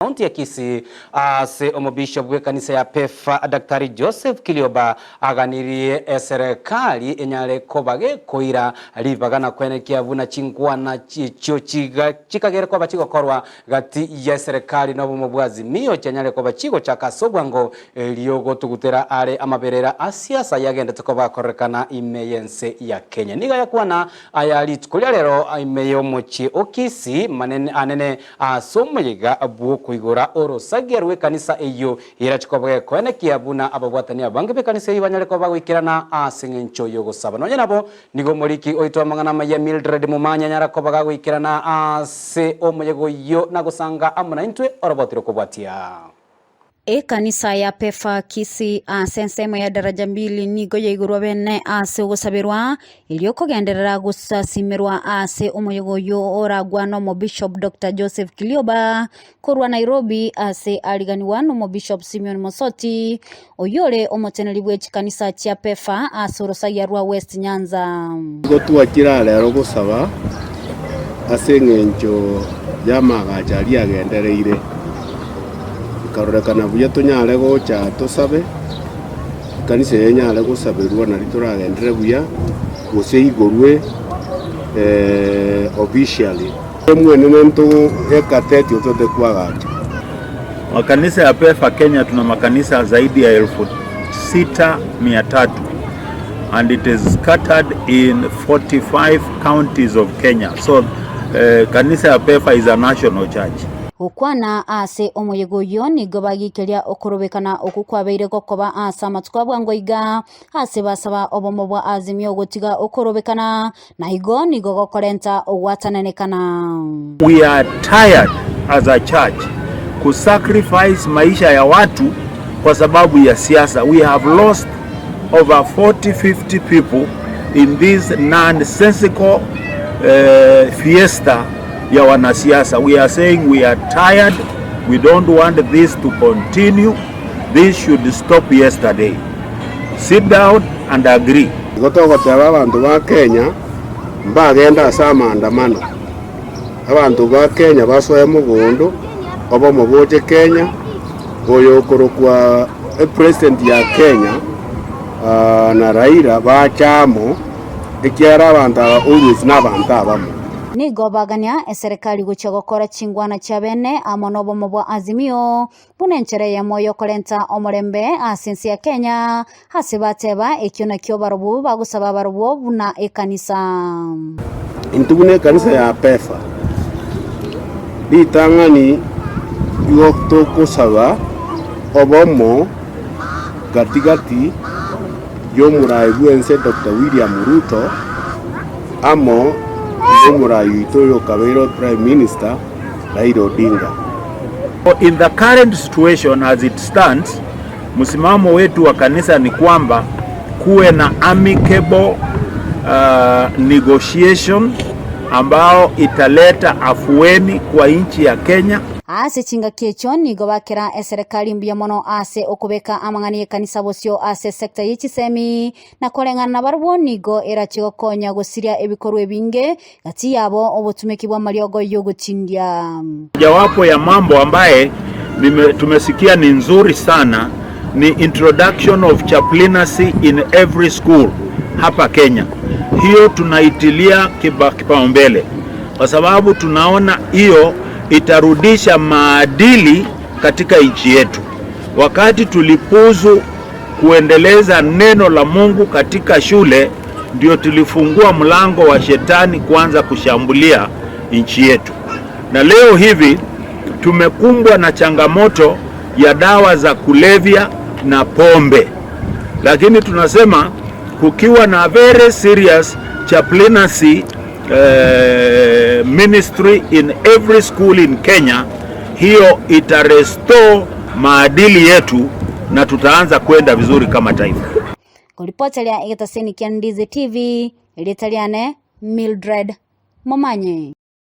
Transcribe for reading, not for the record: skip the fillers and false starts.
County ya Kisii ase omobishop bw'ekanisa ya PEFA Daktari Joseph Kilioba aganirie eserekari enyare koba gekoira ribaga na kwenekia buna chinkwana echio chikagere koba chigokorwa gati y'eserekari na obomo bwa Azimio chianyare koba chigochaka ase obwango erio gotugutera are amaberera a siasa yagendete koba akorekana ime y'ense ya Kenya. Nigo ayakwana aya rituko ria rero ime y'omochie o Kisii manene anene Ase omoyega bw'okoigora orosagia rw'ekanisa eyio, erache koba gekoenekia buna ababwatani abange b'ekanisa eyio banyare koba bagoikerana ase engencho y'ogosaba. Nonya nabo, nigo omoriki oito amang'ana amaya Mildred Momanyi anyara koba gagoikerana ase omoyega oyio na gosanga amo naintwe oroboti rokobwatia. Ekanisa ya Pefa Kisii ase ensemo ya Daraja Mbili nigo yaigorwa bene ase ogosaberwa erio kogenderera gosasimerwa ase omoyega oyio oragwa n'Omobishop Doctor Joseph Kilioba korwa Nairobi ase ariganiwa n'Omobishop Simeon Mosoti oyio ore omoteneri bwe chikanisa chia Pefa ase orosagia rwa West Nyanza. Nigo twachire aa rero gosaba ase engencho y'amaagacho aria agendereire. Ekarorekana buya tonyare gocha tosabe, ekanisa eye enyare gosaberwa nario toragenderere buya, gose igorwe officially. Omwenene nto ekatetio tote kwagacha. Makanisa ya PEFA Kenya tuna makanisa zaidi ya 6300 and it is scattered in 45 counties of Kenya. So eh, kanisa ya PEFA is a national church. Gokwana ase omoyega oyio nigo bagikeria okorobekana okwo kwabeire gokoba ase amatuko a bwango iga, ase basaba obomo bwa Azimio gotiga okorobekana, na igo nigo gokorenta ogwatananekana. We are tired as a church ku sacrifice maisha ya watu kwa sababu ya siasa. We have lost over 40, 50 people in this nonsensical uh, fiesta ya wanasiasa. We are saying we are tired. We don't want this to continue. This should stop yesterday. Sit down and agree. Igo togoteba abanto ba Kenya mbagende ase amaandamano. Abanto ba Kenya basoe mogondo, obomo boche Kenya, oyo okorokwa epresident ya Kenya na Raila bache amo, ekiagera abanto aba always nabanto abamo. Nigo bagania eserekari gochia gokora chingwana chiabene amo nobomo bwa Azimio buna enchera eyemo yokorenta omorembe ase ense ya Kenya, ase bateba ekio nakio barobwo bagosaba barobwo buna ekanisa. Intwe buna ekanisa ya PEFA, ritang'ani igo togosaba obomo gati gati y'omorai bw'ense Doctor William Ruto amo n'omorai oito oyokabeire Prime Minister Raila Odinga. In the current situation as it stands, msimamo wetu wa kanisa ni kwamba kuwe na amicable uh, negotiation ambao italeta afueni kwa nchi ya Kenya. Ase chingaki echio nigo bakera eserekari mbuya mono ase okobeka amang'ana y'ekanisa bosio ase esecta ye chisemi, na koreng'ana nabarabwo nigo erache gokonya gosiria ebikorwa ebinge gati yabo obotumeki bw'amariogo y'ogotindia. Mojawapo ya mambo ambaye nime, tumesikia ni nzuri sana ni introduction of chaplaincy in every school hapa Kenya. Hiyo tunaitilia kipaumbele kwa sababu tunaona hiyo itarudisha maadili katika nchi yetu. Wakati tulipuzu kuendeleza neno la Mungu katika shule, ndio tulifungua mlango wa shetani kuanza kushambulia nchi yetu, na leo hivi tumekumbwa na changamoto ya dawa za kulevya na pombe, lakini tunasema kukiwa na very serious chaplaincy eh, ministry in every school in Kenya, hiyo itarestore maadili yetu na tutaanza kwenda vizuri kama taifa. Koripoteria egetaseni kia Ndizi TV, erieta riane Mildred Momanyi.